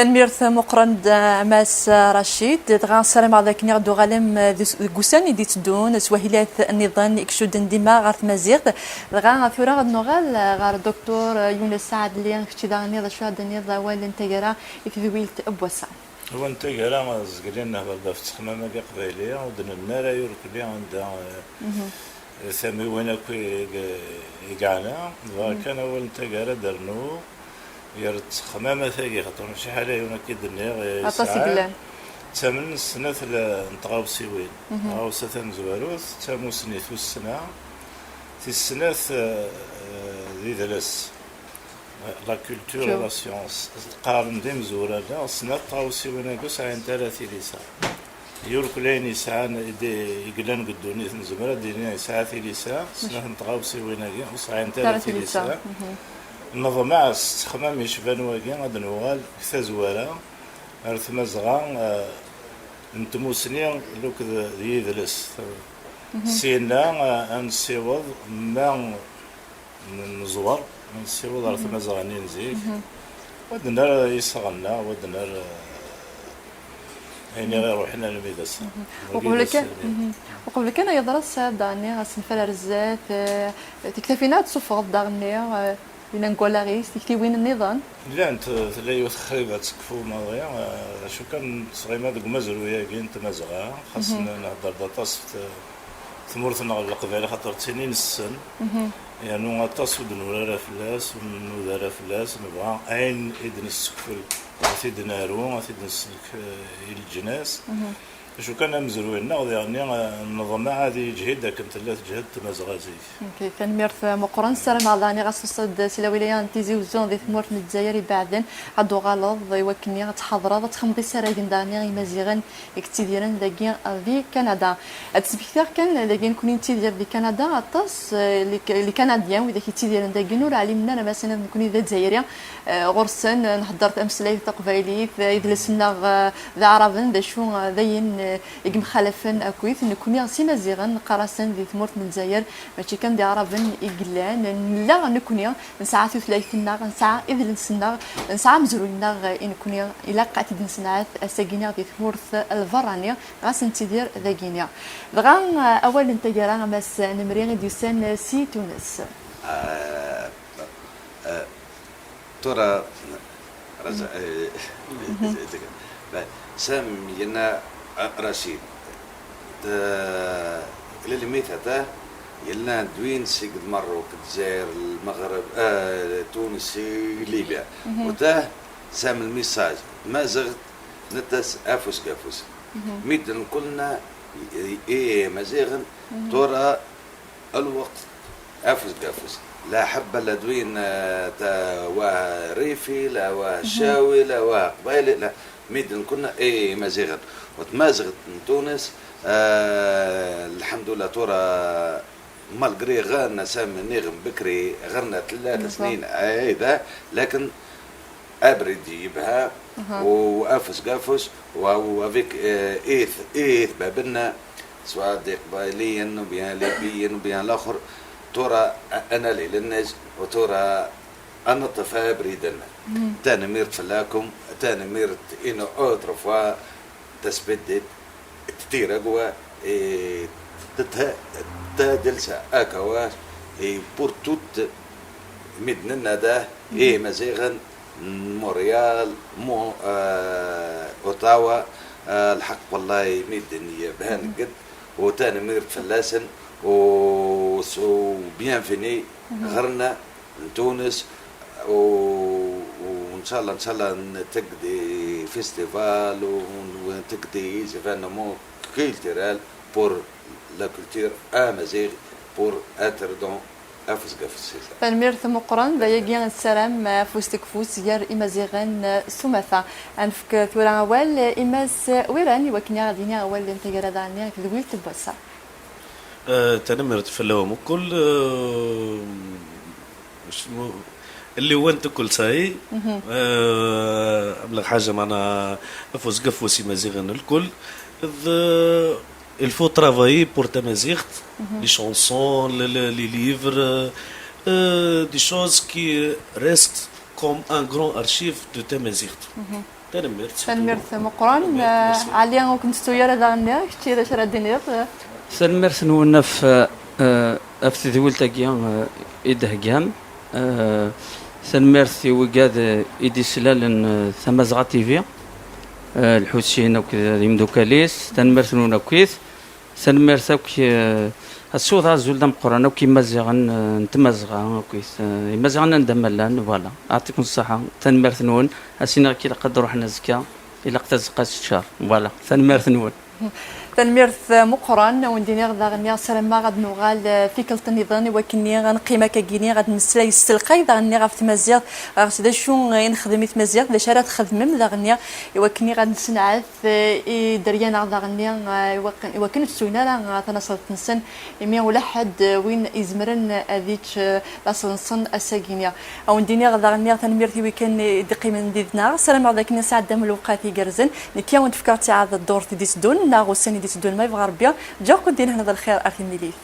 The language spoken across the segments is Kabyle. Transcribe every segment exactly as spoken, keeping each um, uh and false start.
Tanemmirt meqqren d Mass Racid, dɣa ssarameɣ d akken i ɣ-d-uɣalem deg ussan i d-itteddun s wahilat nniḍen i icudden dima ɣer tmaziɣt. Dɣa tura ad nuɣal ɣer Docteur Yunes Saɛdli, kečč daɣen d acu ad d-tiniḍ awal n taggara i tedwilt n wass-a? Awal n taggara, zgelli nehder-d ɣef ttexmam-agi aqbayli, ur d-nenni ara irkelli anda, eh, tamiwin akk i, i, i yeɛna. Dɣa kan awal n taggara ad d-rnu ger ttexmam-agi, xaṭer mačči ḥala yiwen akka i d-nniɣ, eh, aṭas i yesɛan. Yellan. Ttamnen snat la-, n tɣawsiwin. Tɣawsa tamezwarut d tamusni, tussna, tis snat, eh, eh, d idles. La culture et la science. Qqaren d imezwura-nneɣ, snat tɣawsiwin-agi ur sɛint ara tilisa. Yurkel ayen yesɛan, i d-, i yellan deg ddunit, nezmer ad d-nini yesɛa tilisa, snat n tɣawsiwin-agi ur sɛint ara tilisa. Neḍmeɛ s ttexmam yecban wagi ad nuɣal deg tazwara ar tmazɣa, eh, n tmusni akked d yidles. Syenna, eh, ad nessiweḍ ma n-, neẓwer, nessiweḍ ɣer tmazɣa-nni n zik. Wa d-nerr isɣen-nneɣ, wa d-nerr, eh, ayen i ɣ-iruḥen almi d ass-a. Uqbel kan, uqbel kan ay yeḍra ssaɛd daɣenni, asenfar ar zdat, eh, tiktafin ad tsuffɣeḍ daɣenni, eh, win n wallaɣ-is, tiktiwin nniḍen? Llant, eh, tella yiwet xriba tekfu maḍi, eh, acu kan tettɣima deg umazruy-agi n tmazɣa, xas nehder-d aṭas ɣef t-, tmurt-nneɣ n Leqbayel, axaṭer d tin i nessen. Yernu aṭas ur d-nura ara fell-as, ur nnuda ara fell-as, nebɣa ayen i d-nessekfel, ad t-id-naru, ad t-id-nsellek, eh, i leǧnas. Acu kan amezruy-nneɣ, diɣenni, eh, neḍmeɛ ad yeǧhid akken tella teǧhed tmazɣa zik. Ok, tanemmirt meqqren. Ssarameɣ daɣen ɣas tusiḍ-d si lawilaya n Tizi Uzzu di tmurt n Lezzayer ibeɛden, ad d-tuɣaleḍ i wakken ad tḥadreḍ, ad txedmeḍ isaragen daɣen i Imaziɣen i yettidiren dagi di Kanada. Ad d-smektiɣ kan, dagi nekni nettidir di Kanada, aṭas, eh, les, les Canadiens, widak yettidiren dagi, ur ɛlimen ara ma s-iniḍ nekni d Azzayri. Eh, ɣur-sen, eh, nhedder tameslayt taqbaylit, eh, idles-nneɣ, eh, d aɛraben, d acu, eh, d ayen, eh, i yemxalafen akkit. Nekni s Imaziɣen neqqar-asen di tmurt n Lezzayer, mačči kan d Iɛraben i yellan. Nella nekni nesɛa tutlayt-nneɣ, nesɛa idles-nneɣ, nesɛa amezruy-nneɣ, eh, i nekni ilaq ad t-id-nessenɛet ass-agi-nni di tmurt n lberrani, ɣas nettidir dagi-nni. Dɣa, eh, awal n taggara, a Mass Nemri i d-yusan, eh, si Tunes. Ah, ah, Tura, Raza-, eh, ba-, Sam yenna, ah, Racid, ta-, lilmit ata, yellan d win seg d Merruk, Dzayer, Lmeɣreb, eh, Tunes, Libya. U ta, Sam lmissaj, Maziɣ, nettas afus g afus. Midden kulna, i, i, i, Maziɣen, tura, الوقت أفوس قفوس. لا حب لا دوين، آه، تا واه ريفي، لا واه شاوي، لا واه قبايلي، لا. ميدن كنا إيه مزيغن. وتمازغت من تونس، آه، الحمد لله تورا مالغري غانا سام نيغم بكري غرنا ثلاث سنين عايدة، لكن ابرد يبها، وافس قافس، و-، وافيك، آه، ايث، ايث بابنا، سواء دي قبايليا، وبيان ليبيا، وبيان الاخر، ترى انا ليلنج، وترى انا طفا بريدنا. تاني ميرت فلاكم، تاني ميرت انو اوتر فوا، تسبدت، تتيرقوا، إيه، تت-، تادلسا اكوا، إيه، بور توت مدننا ده، إيه، مزيغن، مونريال، مو-، آه، اوتاوا، آه، الحق والله ميدن يبهان قد، وتاني ميرت فلاسن، و سو بيانفيني، غرنا، لتونس، و-، وان شاء الله، ان شاء الله نتقدي فيستيفال ون-، ونتقدي ايفينمون كولتورال بور لا كولتور امازيغ بور اتر دون افوس قفص. Tanemmirt meqqren, d ayagi nessaram afus deg ufus gar Imaziɣen s umata. Ad nefk tura awal i Mass Wiran i wakken ad d-yini awal n taggara daɣenni i tedwilt n wass-a. Eh, tanemmirt fell-awen mkul, eh, اللي وين تاكل ساي. آه، أبلغ حاجة معنا أفوس قفوس يمازيغن الكل. إذ، il faut travailler pour تمازيغت. Les chansons, les, les, les livres, euh, des choses qui restent comme un grand archive de تمازيغت. Tanemmirt. Tanemmirt meqqren. Ɛli, ur k-nettu ara daɣen-nni, kečči d acu ara d-tiniḍ? Tanemmirt-nwen ɣef, eh, ɣef tedwilt-agi, eh, i d-theggam. Eh, tanemmirt i wigad, eh, i d-islalen, eh, Tamazɣa T V, eh, Lḥusin akked d imdukal-is. Tanemmirt-nwen akkit. Tanemmirt akk, eh, ad ssiwḍeɣ azul d ameqqran akk i Imaziɣen, eh, n Tmazɣa akkit, eh, Imaziɣen anda ma llan, voilà. Ɛṭikum ṣṣaḥa, tanemmirt-nwen. Ad s-iniɣ akk ilaq ad ruḥen azekka, ilaq tazeqqa s ččar. Voilà, tanemmirt-nwen. Tanemmirt meqqren, a wen-d-iniɣ daɣen-nni ssarameɣ ad nuɣal, eh, tikkelt nniḍen i wakken-nni ad neqqim akkagi-nni ad nemmeslay s telqay daɣen-nni ɣef tmaziɣt, ɣef d acu i nexdem i tmaziɣt, d acu ara txedmem daɣen-nni i wakken-nni ad nessenɛet, eh, i dderya-nneɣ daɣen-nni, eh, i wakken, i wakken ur ttun ara, eh, tanaṣelt-nsen, imi ula ḥedd, eh, win izemren ad yečč, eh, laṣel-nsen ass-agi-nni. A wen-d-iniɣ daɣen-nni tanemmirt i wakken i d-iqqimen did-neɣ. Ssarameɣ dakken sɛeddam lewqat igerrzen. Nekki a wen-d-fkeɣ ttiɛad ddurt i d-iteddun, neɣ ussan i d-iteddun ma yebɣa Rebbi. Ǧǧiɣ-ken di lehna d lxir ar timlilit.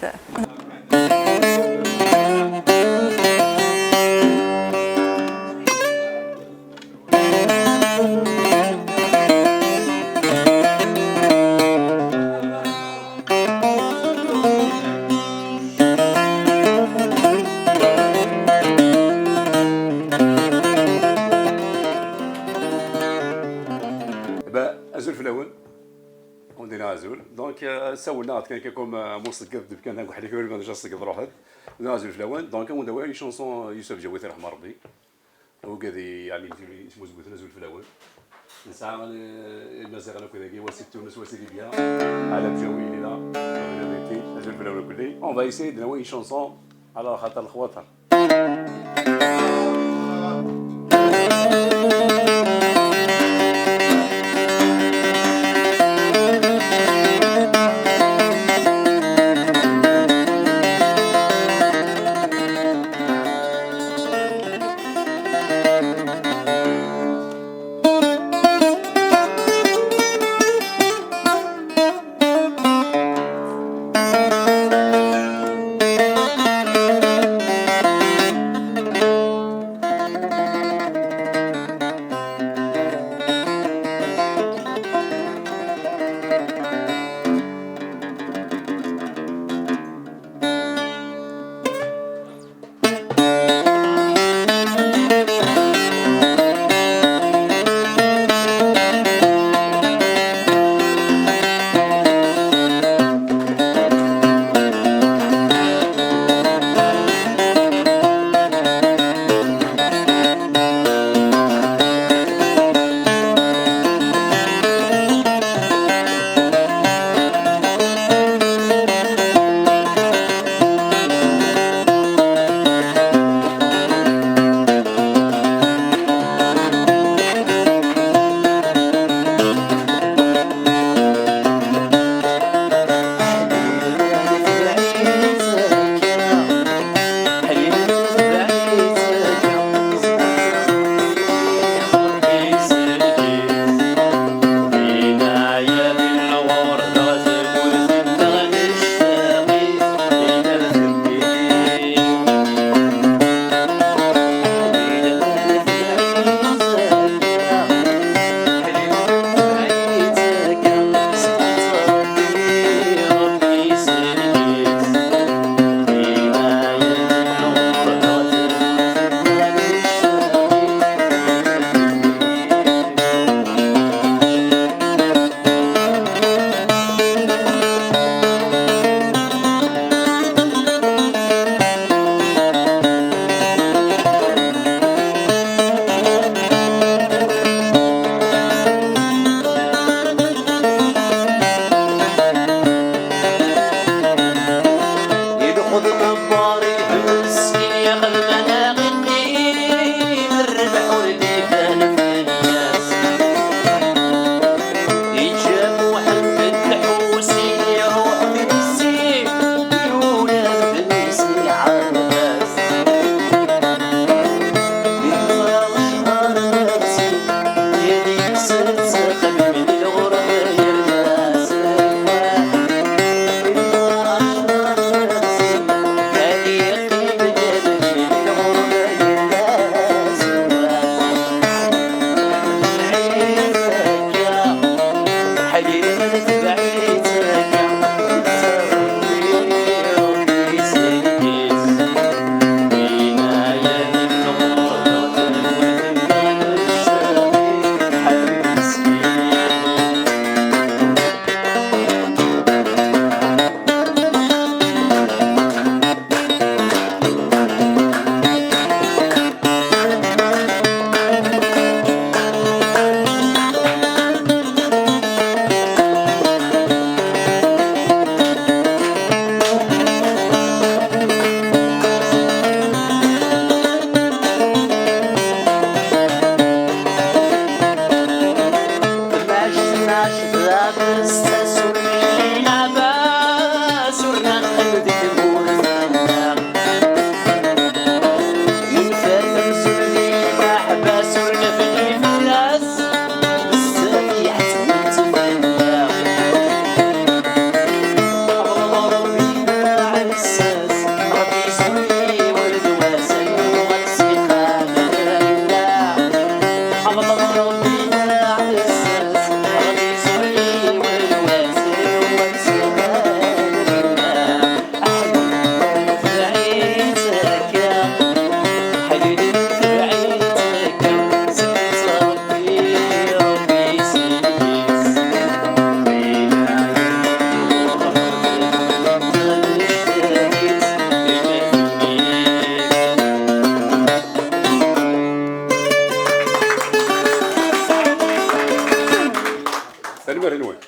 Bah, azul fell-awen. On est là, azul. Donc, euh, ça, on a quelqu'un comme euh, mon seged, depuis qu'on a un gars qui veut déjà seged, rohet. On a azul fell-awen. Donc, on a une chanson, euh, Youssef Djaouit, rahma Rabbi. Donc, il y a des amis qui sont azul fell-awen. نسعى مازال كذا كي واسيت تونس واسيت ليبيا على مجاوي لينا. Azul fell-awen كلي. On va essayer de jouer une chanson على خاطر الخواطر.